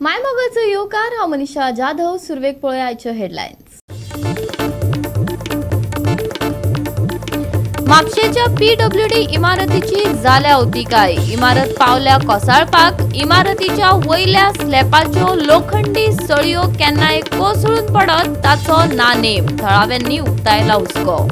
मायमोगाचो येवकार. हांव मनीषा जाधव. सुरवेक पळोवया आयच्यो हेडलायन्स. म्हापशेच्या पीडब्ल्यूडी इमारतीची जाल्या अवतिकाय. इमारत पावल्या कोसळपाक. इमारतीच्या वयल्या स्लॅपाच्यो लोखंडी सळयो केन्नाय कोसळून पडत ताचो ना नेम. थळाव्यांनी उक्तायला हुस्को.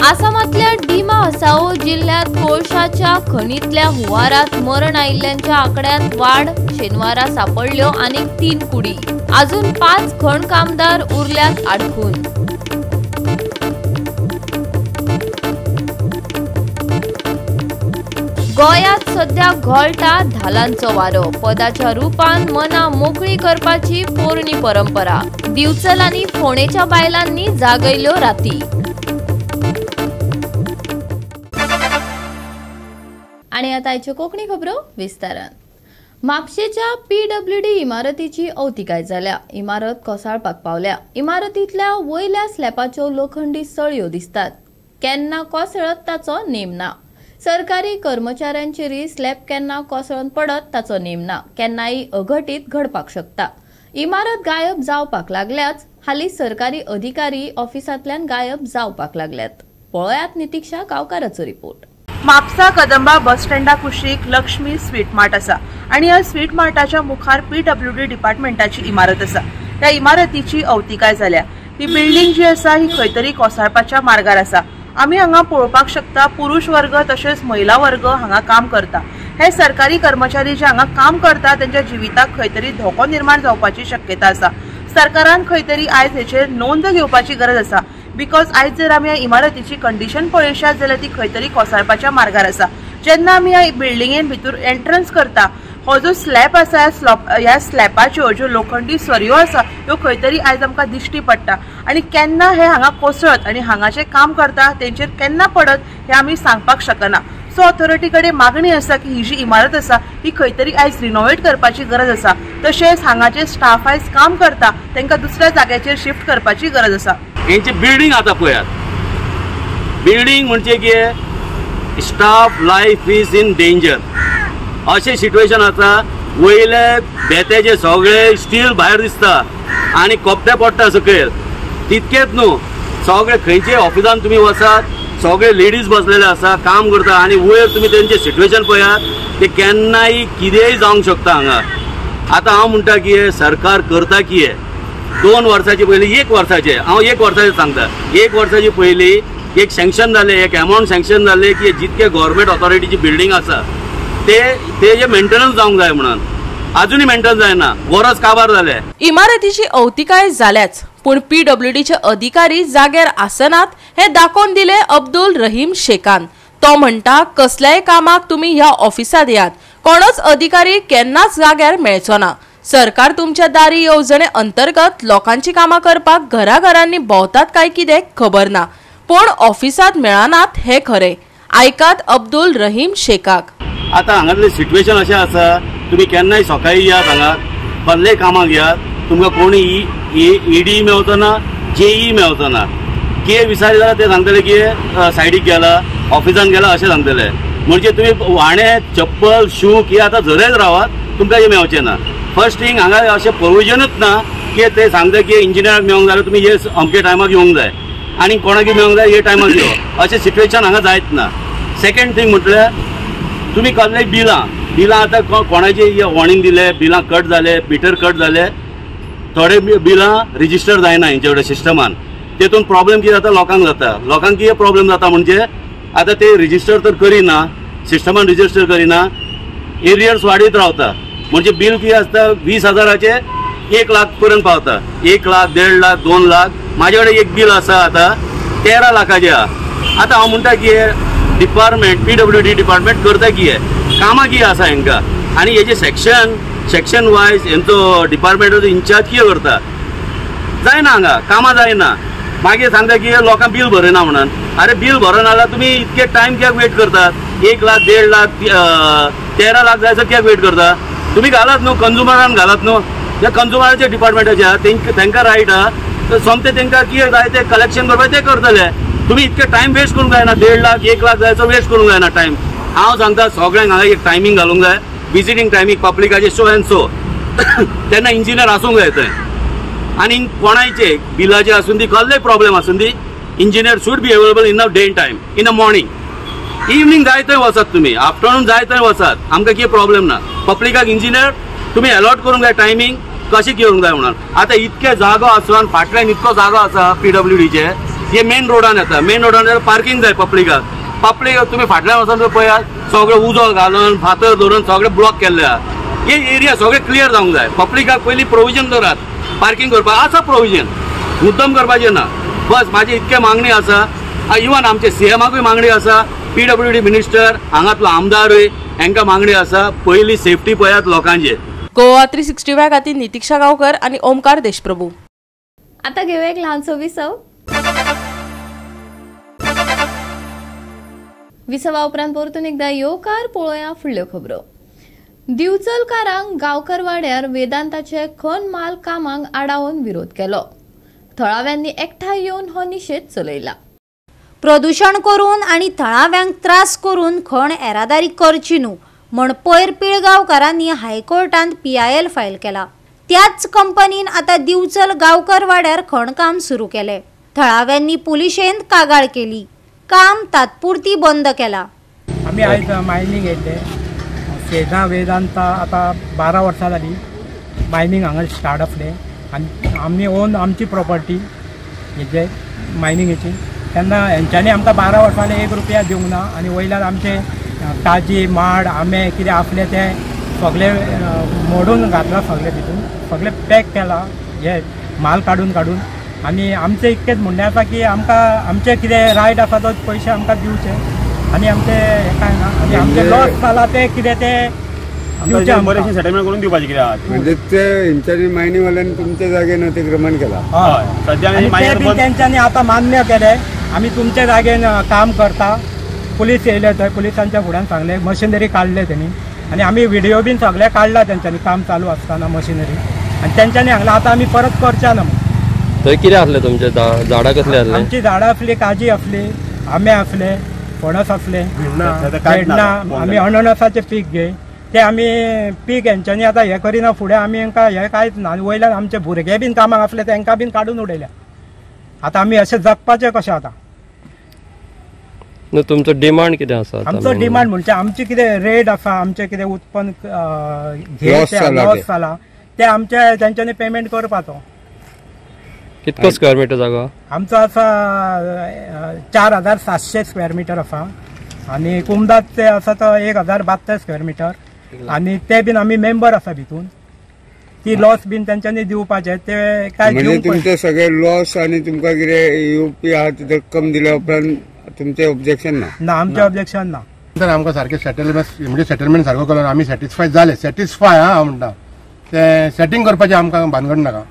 आसामांतल्या डिमा हसाओ जिल्ह्यात कोळशाच्या खणींतल्या हुंवारात मरण आयिल्ल्यांच्या आंकड्यांत वाड. शेनवारा सापडल्यो आनीक 3 कुडी. अजून 5 खण कामदार उरल्यात आडखून. गोंयांत सध्या घोळटा धालांचो वारो. पदाच्या रुपान मनां मोकळी करपाची पोरणी परंपरा. दिवचल आनी फोंडेच्या बायलांनी जागयल्यो राती. आनी आतां आयच्यो कोंकणी खबरो विस्तारान. म्हापशेच्या पीडब्ल्यूडी इमारतीची अवतिकाय जाल्या. इमारत कोसळपाक पावल्या. इमारतींतल्या वयल्या स्लॅपाच्यो लोखंडी सळयो दिसतात. केन्ना कोसळत ताचो नेम ना. सरकारी कर्मचाऱ्यांचेरय स्लॅप केन्ना कोसळून पडत ताचो नेम ना. केन्नाय अघटीत घडपाक शकता. इमारत गायब जावपाक लागल्याच. हालीं सरकारी अधिकारी ऑफिसांतल्यान गायब जावपाक लागल्यात. पळयात नितीक्षा गांवकाराचो रिपोर्ट. म्हापसा कदंबा बस स्टँडा कुशीक लक्ष्मी स्वीट मार्ट आसा आनी ह्या स्वीट मार्टाच्या मुखार पीडब्ल्यूडी डिपार्टमेंटाची इमारत आसा. त्या इमारतीची अवतिकाय जाल्या. ही बिल्डींग जी आसा ही खंय तरी कोसळपाच्या मार्गार आसा. आमी हांगा पळोवपाक शकता पुरुष वर्ग तशेंच महिला वर्ग हांगा काम करता. हे सरकारी कर्मचारी जे हांगा काम करता तेंच्या जिविताक खंय तरी धोको निर्माण जावपाची शक्यता आसा. सरकारान खंय तरी आयज हेचेर नोंद घेवपाची गरज आसा. Because आयज जर आमी ह्या इमारतीची कंडिशन पळयशात जाल्यार ती खंय तरी कोसळपाच्या मार्गार आसा. जेन्ना आमी ह्या बिल्डिंगेन भितर एंट्रन्स करता हो जो स्लॅप आसा ह्या स्लॅपाच्यो ज्यो लोखंडी सरयो आसा ह्यो खंय तरी आयज आमकां दिश्टी पडटा आनी केन्ना हे हांगा कोसळत आनी हांगाचें काम करता तेंचेर केन्ना पडत हें आमी सांगपाक शकना. सो ऑथॉरिटी कडेन मागणी आसा की ही जी इमारत आसा ही खंय तरी आयज रिनोवेट करपाची गरज आसा. तशेंच हांगाचे स्टाफ आयज काम करता तांकां दुसऱ्या जाग्याचेर शिफ्ट करपाची गरज आसा. हेंची बिल्डींग आतां पळयात. बिल्डींग म्हणजे की staff life is in danger अशें सिट्युएशन आसा. वयले बेत्याचे सगळे स्टील भायर दिसता आनी कोपटे पडटा सकयल. तितकेच न्हू सगळे खंयचे ऑफिसान तुमी वचात सगळे लेडीज बसलेले आसा काम करता आनी वयर तुमी तेंचे सिट्युएशन पळयात ते केन्नाय कितेंय जावंक शकता हांगा. आतां हांव म्हणटा की सरकार करता कितें. 2 वर्साचे पयलीं 1 वर्साचे हांव 1 वर्साचे सांगता 1 वर्साचे पयलीं एक सँक्शन जालें एक एमावंट सँक्शन जालें की जितके गव्हर्मेंट ऑथॉरिटीची बिल्डींग आसा ते तेजे मेंटेनन्स जावंक जाय म्हणून अजूनय मेंटेनन्स जायना. वरस काबार जालें. इमारतीची अवतिकाय जाल्याच पूण पीडब्ल्यूडीचे अधिकारी जाग्यार आसनात हें दाखोवन दिलें अब्दुल रहीम शेखान. तो म्हणटा कसल्याय कामाक तुमी ह्या ऑफिसांत येयात कोणच अधिकारी केन्नाच जाग्यार मेळचो ना. सरकार तुमच्या दारी येवजणे अंतर्गत लोकांची कामां करपाक घराघरांनी भोंवतात काय कितें खबर ना पूण ऑफिसांत मेळनात हें खरें. आयकात अब्दुल रहीम शेखाक. आतां हांगातलें सिट्युएशन अशें आसा तुमी केन्नाय सकाळीं येयात हांगा कसलेय कामाक येयात तुमकां कोणी ईडी मेवचो ना जेई मेवचो ना. के विचारी जाल्यार ते सांगतले की सायडीक गेला ऑफिसान गेला अशें सांगतले. म्हणजे तुमी वाणे चप्पल शू की आतां झरयत रावात तुमकां हें मेवचें ना. फर्स्ट थिंग हांगा अशें प्रोविजनूच ना की ते सांगता की इंजिनियराक मेवंक जाल्यार तुमी हे अमके टायमाक येवंक जाय आनी कोणाक मेवंक जाय हे टायमाक यो अशें सिट्युएशन हांगा जायत ना. सेकंड थिंग म्हटल्यार तुमी कसले बिलां बिलां आतां कोणाची वॉर्निंग दिले बिलां कट जाले मिटर कट जाले थोडे बिलां रजिस्टर जायना हेंचे कडेन सिस्टमान. तेतून प्रॉब्लेम कितें जाता लोकांक जाता. लोकांक कितें प्रॉब्लेम जाता म्हणजे आतां ते रजिस्टर तर करिना सिस्टमान रजिस्टर करिना एरियर्स वाडयत रावता. म्हणजे बील कितें आसता 20 हजाराचे 1 लाख पर्यंत पावता. 1 लाख 1.5 लाख 2 लाख. म्हाजे कडेन एक बील आसा आतां 13 लाखाचें आहा. आतां हांव म्हणटा की डिपार्टमेंट पीडब्ल्यूडी डिपार्टमेंट करता कितें कामां कितें आसा हेंकां आनी हेजे सेक्शन वायज हेंचो डिपार्टमेंटाचो इन्चार्ज कितें करता जायना हांगा कामां जायना. मागीर सांगता की लोकांक बील भरना म्हणून. अरे बील भरना जाल्यार तुमी इतके टायम कित्याक वेट करतात? 1 लाख 1.5 लाख 13 लाख जायसर कित्याक वेट करता? तुमी घालात न्हू कंज्युमरान घालात न्हू. त्या कंज्युमराच्या डिपार्टमेंटाचे आहा तेंकां रायट आहा तर सोमते तेंकां कितें जाय तें कलेक्शन करपाक तें करतले. तुमी इतके टायम वेस्ट करूंक जायना, 1.5 लाख 1 लाख जायचो वेस्ट करूंक जायना टायम. हांव सांगता सगळ्यांक हांगा एक टायमींग घालूंक जाय, विजिटींग टायमींग पब्लिकाचे सो एंड सो तेन्ना इंजिनियर आसूंक जाय थंय. आनी कोणायचे बिलाचे आसूं दी, कसलेय प्रॉब्लेम आसूं दी, engineer should be available in a day time, in a morning. Evening जाय थंय वचात तुमी, आफ्टरनून जाय थंय वचात, आमकां कितें प्रॉब्लेम ना. पब्लिकाक इंजिनियर तुमी अलॉट करूंक जाय टायमींग कशें करूंक जाय म्हणून. आतां इतके जागो आसून फाटल्यान इतको जागो आसा पीडब्ल्यूडीचे, हे मेन रोडान येता, मेन रोडान पार्किंग जाय पब्लिकाक. पब्लिक तुमी फाटल्यान वचून पळयात सगळें उजो घालून फातर धरून सगळें ब्लॉक केल्ले आहा. हे एरिया सगळें क्लियर जावंक जाय. पब्लिकाक पयलीं प्रोविजन दवरात पार्किंग करपाक, आसा प्रोविजन, मुद्दम करपाचें ना. बस म्हाजी इतके मागणी आसा. इवन आमचे सीएमाकूय मागणी आसा, पीडब्ल्यूडी मिनिस्टर, हांगातलो आमदारूय, हांकां मागणी आसा पयलीं सेफ्टी पळयात लोकांचे. गोवा 365 खातीर नितिक्षा गांवकर आनी ओमकार देशप्रभू. आतां घेवया एक ल्हानसो विसव. विसवा उपरांत परतून एकदा येवकार पळोवया फुडल्यो खबरो. दिवचलकारांक गांवकर वाड्यार वेदांताचे खण माल कामांक आडावन विरोध केलो. थळाव्यांनी एकठांय येवन हो निशेध चलयला. प्रदूषण करून आनी थळाव्यांक त्रास करून खण येरादारी करची न्हू म्हण पयर पिळगांवकारांनी हायकोर्टांत PIL file केला. त्याच कंपनीन आतां दिवचल गांवकर वाड्यार खणकाम सुरू केलें. थळाव्यांनी पुलिशेंत कागाळ केली. काम तात्पुरती बंद केला. आमी आयज मायनींग येयल्ले सेजा वेदांता आतां 12 वर्सां जाली मायनींग हांगा स्टार्ट आसलें आनी आमी ओन आमची प्रॉपर्टी हेजे मायनिंगेची. तेन्ना हेंच्यांनी आमकां 12 वर्सांनी 1 रुपया दिवंक ना आनी वयल्यान आमचे काजी माड आंबे कितें आसले ते सगळे मोडून घातला, सगळे तितून सगळे पॅक केला हे माल काडून काडून. आनी आमचें इतकेंच म्हणणें आसा की आमकां आमचें कितें रायट आसा तो पयशे आमकां दिवचे आनी आमचें हें कांय ना. आनी आमचें लॉस जाला तें कितें तें दिवचें, बरेंशें सेटलमेंट करून दिवपाचें कितें आहा. म्हणजे ते हेंच्यांनी मायनिंगवाल्यांनी तुमच्या जागेन अतिक्रमण केलां. हय, सद्या तेंच्यांनी आतां मान्य केलें आमी तुमच्या जागेन काम करता. पुलीस येयले थंय, पुलिसांच्या फुड्यान सांगलें, मशिनरी काडले तेणी आनी आमी व्हिडियो बीन सगळे काडला तेंच्यांनी काम चालू आसतना मशिनरी. आनी तेंच्यांनी सांगलें आतां आमी परत करच्या ना. थंय कितें आसलें तुमचें? झाडां कसलीं आसलीं? आमची झाडां आसली, काजी आसली, आंबे आसले, फणस आसले, भेंडणां. आमी अननसाचें पीक घे ते आमी पीक हेंच्यांनी आतां हें करिना फुडें आमी हांकां हें कांयच ना. आनी वयल्यान आमचे भुरगे बीन कामाक आसले तेंकां बीन काडून उडयल्या. आतां आमी अशें जगपाचें कशें आतां? तुमचो डिमांड कितें आसा? आमचो डिमांड म्हणजे आमचें कितें रेट आसा, आमचें कितें उत्पन्न लॉस जाला ते आमचे तेंच्यांनी पेमेंट करपाचो. कितको स्क्वेअर मिटर जागो आमचो आसा? 4700 स्क्वेअर मिटर आसा आनी कुमदात ते आसा तो 1072 स्क्वेअर मिटर. आनी ते बीन आमी मेंबर आसा भितून, ती लॉस बीन तेंच्यांनी दिवपाचे ते काय म्हणजे तुमचे सगळे लॉस आनी तुमकां कितें येवपी आहा ती रक्कम दिल्या उपरांत तुमचें ऑब्जेक्शन ना? ना, आमचें ऑब्जेक्शन ना. तर आमकां सारकें सेटलमेंट म्हणजे सेटलमेंट सारको केलो आमी सॅटिस्फाय जाले. सॅटिस्फाय हा हांव म्हणटा तें सेटींग करपाचें आमकां भानगड नाका.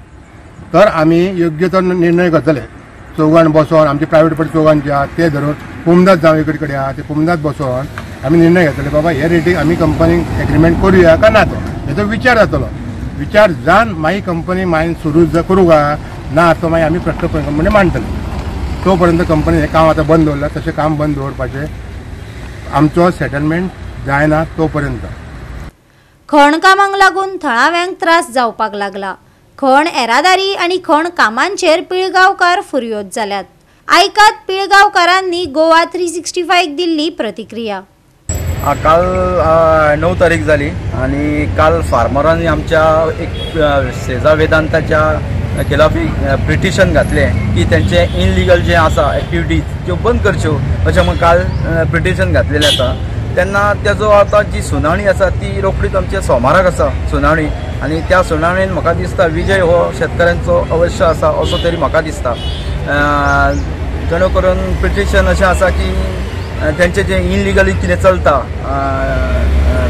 तर आमी योग्य तो निर्णय करतले. चौगान बसोन आमचे प्रायवेट प्रॉपर्टी चौगान जे आहा ते धरून कुमदात जावं इकडे कडेन आहा ते कुमदात बसोन आमी निर्णय घेतले बाबा हे रेटीक आमी कंपनीक एग्रीमेंट करुया काय ना तो हेचो विचार जातलो. विचार जावन मागीर कंपनी मागीर सुरू करूं काय ना तो मागीर आमी प्रश्न कंपनी मांडटले. तो पर्यंत कंपनी हें काम आतां बंद दवरलां तशें काम बंद दवरपाचें आमचो सेटलमेंट जायना तो पर्यंत. खणकामांक लागून थळाव्यांक त्रास जावपाक लागला. खण येरादारी आनी खण कामांचेर पिळगांवकार फुरयोद जाल्यात. आयकात पिळगांवकारांनी गोवा 365 दिल्ली प्रतिक्रिया. काल 9 तारीख जाली आनी काल फार्मरांनी आमच्या एक सेजा वेदांताच्या खिलाफ पिटिशन घातलें की तेंचे इनलिगल जे आसा एक्टिविटीज त्यो बंद करच्यो अशें म्हूण काल पिटिशन घातलेलें आसा. तेन्ना तेजो आतां जी सुनावणी आसा ती रोखडीच आमच्या सोमाराक आसा सुनावणी आनी त्या सुनावणेन म्हाका दिसता विजय हो शेतकऱ्यांचो अवश्य आसा असो तरी म्हाका दिसता. जेणे करून पिटिशन अशें आसा की तेंचें जें इनलिगली कितें चलता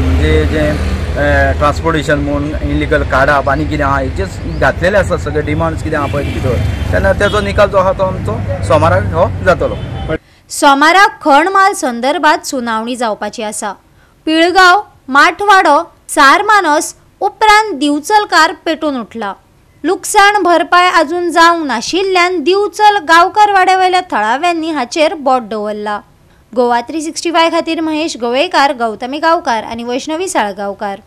म्हणजे जें ट्रान्सपोर्टेशन म्हूण इनलिगल काडप आनी कितें आहा हेचे घातलेले आसा सगळे डिमांड्स कितें आहा पळय भितर तेन्ना तेजो निकाल जो आहा तो आमचो सोमाराक हो जातलो. सोमाराक खण माल संदर्भात सुनावणी जावपाची आसा. पिळगांव, माठवाडो, सारमानस उपरांत दिवचलकार पेटून उठला. लुकसाण भरपाय अजून जावंक नाशिल्ल्यान दिवचल गांवकारवाड्यावेल्या थळाव्यांनी हाचेर बोट दवरला. गोवा 365 खातीर महेश गोवेकार, गौतमी गांवकार आनी वैष्णवी साळगांवकार.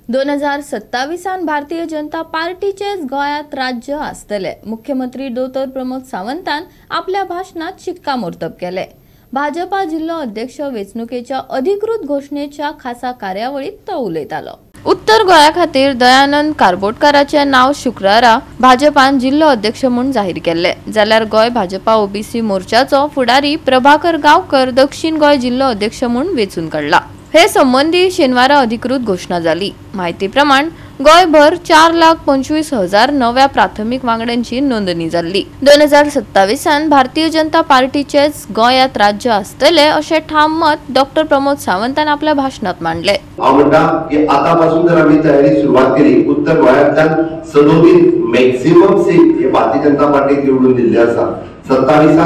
2027 भारतीय जनता पार्टीचेच गोंयांत राज्य आसतले. मुख्यमंत्री दोतोर प्रमोद सावंतान आपल्या भाशणात शिक्कामोर्तब केले. भाजपा जिल्लो अध्यक्ष वेंचणुकेच्या अधिकृत घोशणेच्या खासा कार्यावळीत तो उलयतालो. उत्तर गोंया खातीर दयानंद कारबोटकाराचे नाव शुक्रारा भाजपान जिल्लो अध्यक्ष म्हूण जाहीर केल्ले, जाल्यार गोंय भाजपा ओबीसी मोर्चाचो फुडारी प्रभाकर गांवकर दक्षिण गोंय जिल्लो अध्यक्ष म्हूण वेंचून काडला. हे संबंदी शेनवारा अधिकृत घोशणा जाली. माहिती प्रमाण गोंयभर 4,25,000 नव्या प्राथमिक वांगड्यांची नोंदणी जाल्ली. 2027 भारतीय जनता पार्टीचेच गोंयांत राज्य आसतले अशें ठाम मत डॉक्टर प्रमोद सावंतान आपल्या भाशणात मांडले. हांव म्हणटा की आतां पासून जर आमी तयारी सुरवात केली, उत्तर गोंयांतल्यान 37 मॅक्झिमम सीट हे भारतीय जनता पार्टीक निवडून दिल्ले आसा. 27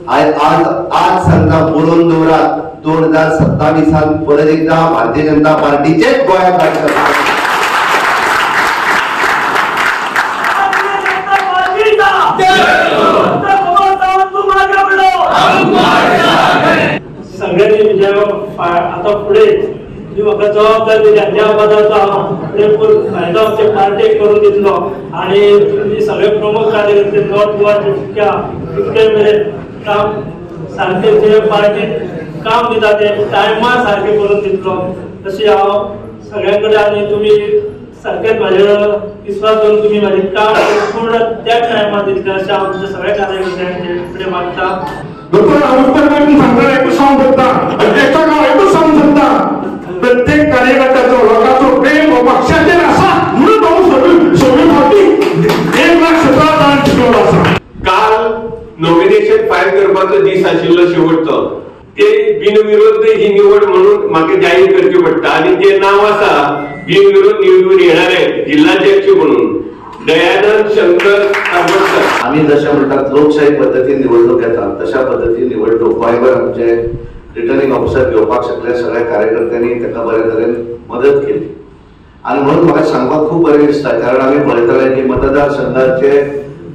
आज आज सांगता, बरोवन दवरात, 2027 परत एकदा भारतीय जनता पार्टीचेच गोंयांत राज्य आसतलें. सगळ्यांनी आता फुडें जी म्हाका जबाबदारी दिल्या त्या पदाचो हांव फुडें फायदो आमचे पार्टेक करून दितलो आनी तुमी सगळे प्रमुख कार्यकर्ते नॉर्थ गोवा जितक्या तितके मेरेन काम सारकें जे पार्टीक काम दिता ते टायमार सारकें करून दितलो तशी हांव सगळ्यां कडेन आनी तुमी सारकेंच म्हाजेर विस्वास दवरून तुमी म्हाजें काम पूर्ण त्याच टायमार दितले अशें हांव तुमच्या सगळ्या कार्यकर्त्यांचे फुडें मागता. दोतोर आवडकर सांगता एकूच सांगूंक सोदता, अध्यक्षाक हांव एकूच सांगूंक सोदता, प्रत्येक कार्यकर्त्याचो लोकांचो प्रेम हो पक्षाचेर आसा म्हणून हांव सगळी फावटी 1,17,000 जिखलो आसा. काल नॉमिनेशन फायल करपाचो दीस आशिल्लो शेवटचो, ते बिनविरोध ही निवड म्हणून म्हाका जाहीर करची पडटा आनी जे नांव आसा बिनविरोध निवडून येणारे जिल्हाध्यक्ष म्हणून दयानंद शंकर कारबोटकर. आमी जशें म्हणटात लोकशाही पद्दतीन निवडणूक येता तशा पद्दतीन निवडणूक गोंयभर आमचे रिटर्निंग ऑफिसर घेवपाक शकले. सगळ्या कार्यकर्त्यांनी ताका बरे तरेन मदत केली आनी म्हणून म्हाका सांगपाक खूब बरें दिसता, कारण आमी पळयताले की मतदारसंघाचे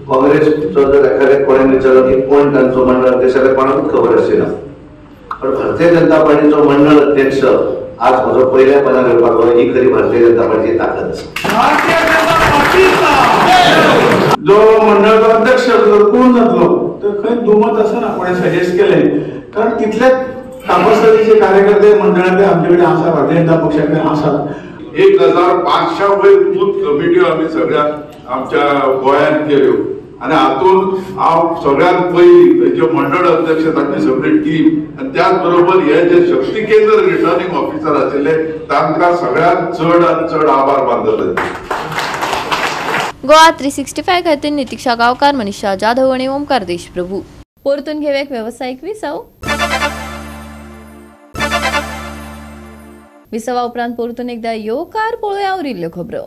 काँग्रेसचो जर एखाद्या कोणें विचारलो की कोण तांचो मंडळ अध्यक्ष जाल्यार कोणाकूच खबर आशिना, पण भारतीय जनता पार्टीचो मंडळ अध्यक्ष आज म्हजो पयल्या पदार येवपाक ही खरी भारतीय जनता पार्टीची ताकद आसा. जो मंडळाचो अध्यक्ष कोण जातलो तर खंय दुमत आसना कोणें सजेस्ट केलें, कारण तितलेच कापसाचे कार्यकर्ते मंडळांतले आमचे कडेन आसा, भारतीय जनता पक्षा कडेन आसात. 1500 वयर बूथ कमिट्यो आमी सगळ्या आमच्या गोंयांत केल्यो आनी हातूंत हांव सगळ्यांत पयलीं थंयचे मंडळ अध्यक्ष तांची सगळी टीम आनी त्याच बरोबर हे जे शक्ती केंद्र रिटर्निंग ऑफिसर आशिल्ले तांकां सगळ्यांत चड आनी चड आभार मानतले. गोवा 365 खातीर नितिक्षा गांवकार, मनीषा जाधव आनी ओमकार देशप्रभू. परतून घेवक वेवसायीक विसव. विसवा उपरांत परतून एकदा येवकार पळोवया उरिल्ल्यो खबरो.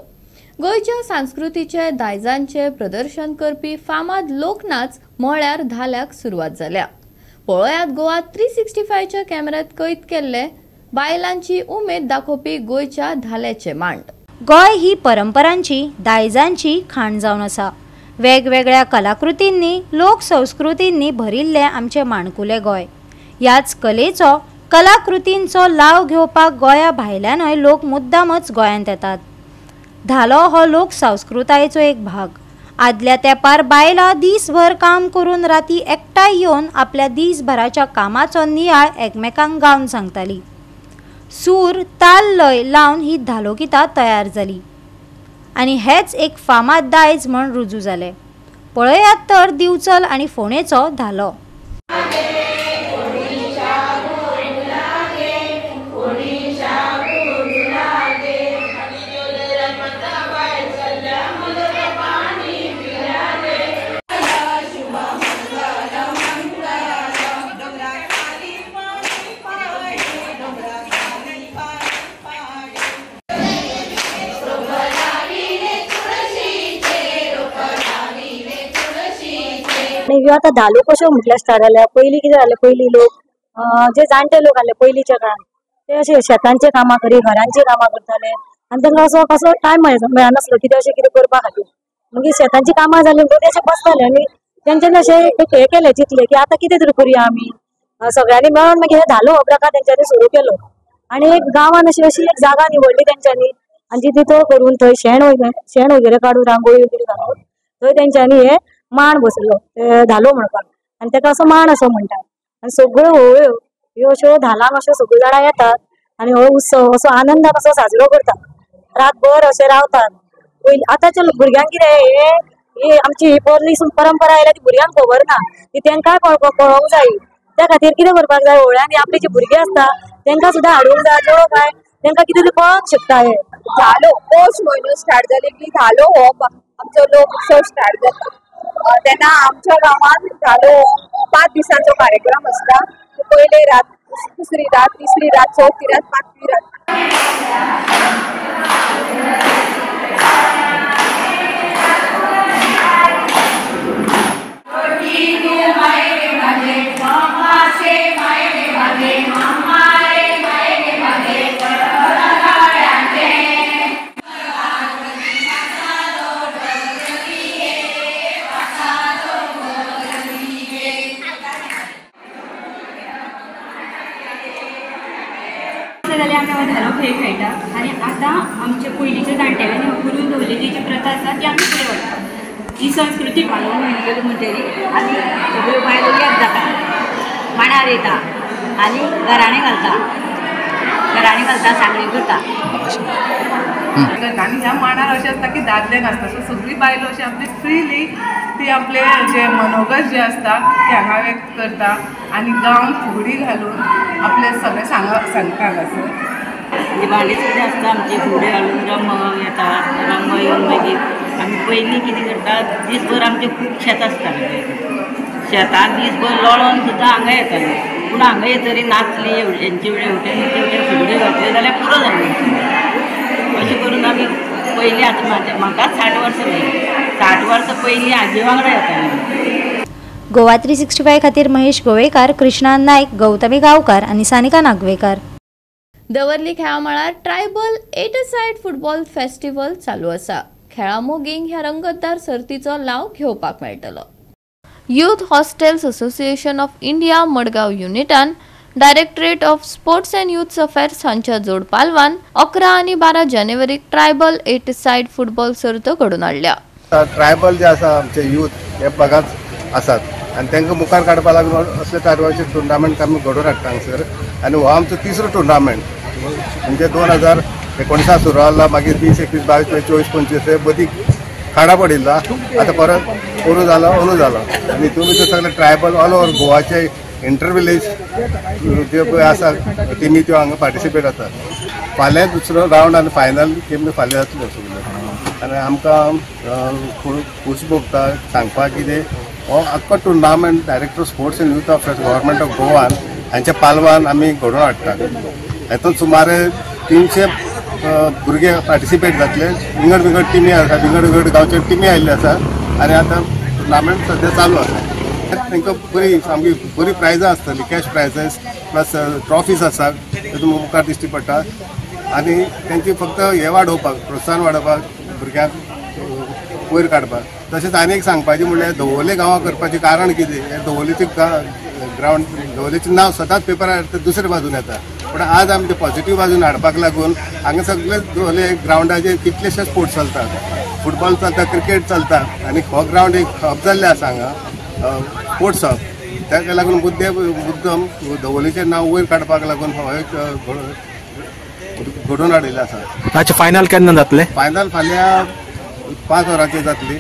गोंयच्या संस्कृतीचे दायजांचे प्रदर्शन करपी फामाद लोकनाच म्हळ्यार धाल्याक सुरवात जाल्या. पळोवयात गोवा 365च्या कॅमेऱ्यात कैद केल्ले बायलांची उमेद दाखोवपी गोंयच्या धाल्याचे मांड. गोंय ही परंपरांची दायजांची खाण जावन आसा. वेगवेगळ्या कलाकृतींनी लोकसंस्कृतींनी भरिल्लें आमचें माणकुलें गोंय. ह्याच कलेचो कलाकृतींचो लाव घेवपाक गोंया भायल्यानय लोक मुद्दामच गोंयांत येतात. धालो हो लोक संस्कृतायेचो एक भाग. आदल्या तेंपार बायलां दीसभर काम करून राती एकठांय येवन आपल्या दीसभराच्या कामाचो नियाळ एकमेकांक गावन सांगताली. सूर ताल लय लावन ही धालो गितां तयार जाली आनी हेच एक फामाद दायज म्हण रुजू जालें. पळयात तर दिवचल आनी फोंडेचो धालो. ह्यो आतां धालो कश्यो म्हटल्यार स्टार्ट जाल्या. पयलीं कितें जालें, पयलीं लोक जे जाणटे लोक आसले पयलींच्या काळान ते अशे शेतांचे कामां करी, घरांची कामां करताले आनी तांकां असो कसो टायम मेळनासलो कितें अशें कितें करपा खातीर. मागीर शेतांची कामां जाली म्हणटकीर ते अशें बसताले आनी तेंच्यांनी अशें एक हें केलें, चिंतलें की आतां कितें तरी करुया आमी सगळ्यांनी मेळून. मागीर हे धालो हो प्रकार तेंच्यांनी सुरू केलो आनी एक गांवान अशी अशी एक जागा निवडली तेंच्यांनी आनी ती नितळ करून थंय शेण वगैरे काडून रांगोळी वगैरे घालून थंय तेंच्यांनी हे मांड बसयलो धालो म्हणपाक आनी ताका असो मांड असो म्हणटात. आनी सगळ्यो होळ्यो ह्यो अश्यो धालांक अश्यो सगळ्यो जाणां येतात आनी हो उत्सव असो आनंदान असो साजरो करतात. रातभर अशे रावतात. आतांच्या भुरग्यांक कितें हे आमची ही पोरणी परंपरा आयल्या ती भुरग्यांक खबर ना, ती तांकांय कळोंक जाय. त्या खातीर कितें करपाक जाय, होळ्यांनी आपली जी भुरगीं आसता तांकां सुद्दां हाडूंक जाय, जोडूंक जाय, तांकां कितें तरी कळोंक शकता. हे धालो पौष म्हयनो स्टार्ट जाले की धालो हो आमचो लोक उत्सव स्टार्ट जाता. तेन्ना आमच्या गांवांत धालो 5 दिसांचो कार्यक्रम आसता. पयले रात, दुसरी रात, तिसरी रात, चवथी रात, पांचवी रात. जाल्यार आमी धालो खेळ खेळटा आनी आतां आमचे पयलींच्या जाणटेल्यांनी करून दवरलेली जी प्रथा आसा ती आमी फुडें व्हरता. ही संस्कृती धालो म्हयनो गेलो म्हणटरी आमी सगळ्यो बायलो एक जाता, मांडार येता आनी घराणें घालता, घराणें घालता, सांगणी करता. आनी ह्या मांडार अशें आसता की दादले नासता, सो सगळी बायलो अशी आपली फ्रिली ती आपले जे मनोगत जे आसता ते हांगा व्यक्त करता आनी गावन फुगडी घालून आपले सगळें सांगता हांगासर. दिवाळी कितें आसता आमची फुगडी घालून रंग येता, रंग येवन मागीर आमी पयलीं कितें करता, दीसभर आमचें खूब शेत आसतालें, शेतान दीसभर लोळोन सुद्दां हांगा येतालें. पूण हांगा येतरी नाचली हेंचे हेवटेन तेवटेन फुगडी घातली जाल्यार पुरो जालें. अशें करून आमी पयलीं आतां म्हाकाच 60 वर्सां जालीं, 60 वर्सां पयलीं आजी वांगडा येतालें. गोवा 365 खातीर महेश गोवेकार, कृष्णा नायक, गौतमी गांवकार आनी सानिका नागवेकार. दवर्ली खेळा मळार tribal eight side football festival चालू आसा. खेळा मोगींक ह्या रंगतदार सर्तीचो लाव घेवपाक मेळटलो. Youth hostels association of India Madgaon युनिटान directorate of sports and youth affairs हांच्या जोड पालवान 11 आनी 12 जानेवारीक ट्रायबल 8 सायड फुटबॉल सर्त घडोवन हाडल्या. ट्रायबल जे आसा आमचे यूथ हे बघाच आसात आनी तांकां मुखार काडपा लागून असले ट्रायबलचे टुर्नामेंट आमी घडोवन हाडटा हांगसर. आनी हो आमचो तिसरो टुर्नामेंट म्हणजे 2019 सुरू जाला, मागीर 20, 21, 22, 24, 25 हे बदी खाडा पडिल्ला, आतां परत पोरू जाला, अंदू जाला. आनी हितून भितर सगळे ट्रायबल ऑल ओवर गोवाचे इंटर विलेज ज्यो पळय आसा टिमी त्यो हांगा पार्टिसिपेट जातात. फाल्यां दुसरो रावंड आनी फायनल गेमी फाल्यां जातल्यो सगल्यो. आनी आमकां खूश भोगता सांगपाक कितें हो आख्खो tournament director sports and youth affairs government of गोवान हांच्या पालवान आमी घडोवन हाडटात. हातूंत सुमारे 300 भुरगे पार्टिसिपेट जातले. विंगड विंगड टिमी आसा, विंगड विंगड गांवच्यो टिमी आयिल्ल्यो आसा आनी आतां टुर्नामेंट सद्या चालू आसा. तांकां बरी सामकी बरी प्रायजां आसतली, कॅश प्रायजीस प्लस ट्रॉफीज आसा ते तुमकां मुखार दिश्टी पडटा. आनी तांची फक्त हें वाडोवपाक, प्रोत्साहन वाडोवपाक, भुरग्यांक वयर काडपाक. तशेंच आनी एक सांगपाचें म्हणल्यार दवोले गांवां करपाचें कारण कितें, हें दवोलेचें ग्रावंड, दवोलेचें नांव सदांच पेपरार दुसरे बाजून येता, पूण आज आमी ते पॉझिटिव्ह बाजून हाडपाक लागून हांगा सगळे दवोले ग्रावंडाचेर कितलेशे स्पोर्ट्स चलतात, फुटबॉल चलता, क्रिकेट चलता आनी हो ग्रावंड एक हब जाल्लें आसा हांगा स्पोर्ट्स हब. ताका लागून मुद्दम दवोलेचें नांव वयर काडपाक लागून हो एक घडोवन हाडिल्लें आसा. फायनल केन्ना जातलें? फायनल फाल्यां 5 वरांचेर जातली.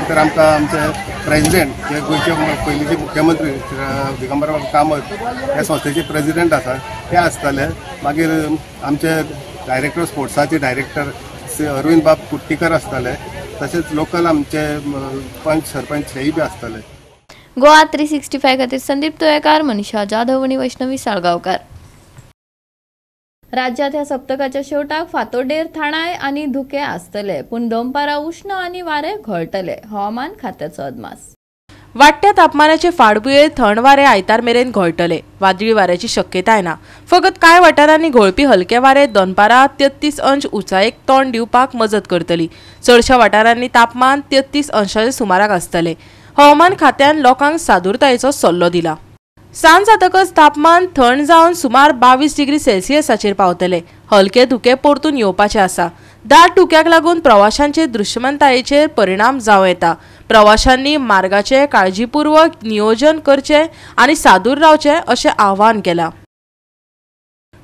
तर आमकां आमचे प्रेजिडेंट जे गोंयचे पयलींचे मुख्यमंत्री दिगंबर कामत ह्या संस्थेचे प्रेजिडेंट आसा ते आसतले. मागीर आमचे डायरेक्टर स्पोर्ट्साचे डायरेक्टर अरविंद बाब कुट्टीकर आसतले, तशेंच लोकल आमचे पंच सरपंच हेय बी आसतले. गोवा 365 खातीर संदीप तुयेकार, मनीषा जाधव आनी वैष्णवी साळगांवकार. राज्यात ह्या सप्तकाच्या शेवटाक फातोडेर थाणाय आनी धुके आसतले, पूण दनपारां उश्ण आनी वारें घोळटले, हवामान खात्याचो अदमास. वाडट्या तापमानाचे फाटभुंयेर थंड वारे आयतार मेरेन घोळटले. वादळी वाऱ्याची शक्यताय ना. फकत कांय वाठारांनी घोळपी हलके वारे दनपारां 33 अंश उंचायेक तोंड दिवपाक मजत करतली. चडशा वाठारांनी तापमान 33 अंशाच्या सुमाराक आसतले. हवामान खात्यान लोकांक सादूरतायेचो सल्लो दिला. सांज जातकच तापमान थंड जावन सुमार 22 डिग्री सेल्सियसाचेर पावतले. हलके धुके परतून येवपाचे आसा. दाट धुक्याक लागून प्रवाशांचे दृश्यमानतायेचेर परिणाम जावं येता. प्रवाशांनी मार्गाचे काळजीपूर्वक नियोजन करचें आनी सादूर रावचें अशें आवाहन केलां.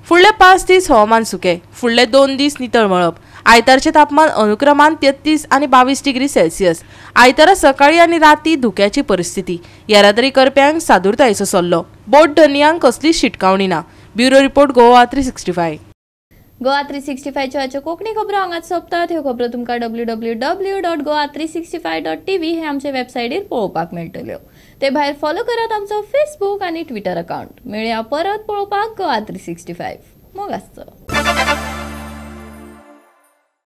फुडले 5 दीस हवामान सुकें. फुडले 2 दीस नितळ मळब. आयतारचें तापमान अनुक्रमान 33 आनी 22 डिग्री सेल्सियस. आयतारा सकाळी आनी राती धुक्याची परिस्थिती. येरादारी करप्यांक सादूरतायेचो सल्लो. बोट धनयांक कसलीच शिटकावणी ना. Bureau report, Goa 365. Goa 365च्यो आजच्यो Konkani खबरो हांगाच सोंपतात. ह्यो खबरो तुमकां www.goa365.tv हे आमचे वेबसायटीर पळोवपाक मेळटल्यो. ते भायर फॉलो करात आमचो फेसबूक आनी ट्विटर अकावंट. मेळया परत पळोवपाक गोवा 365. मोग आसचो.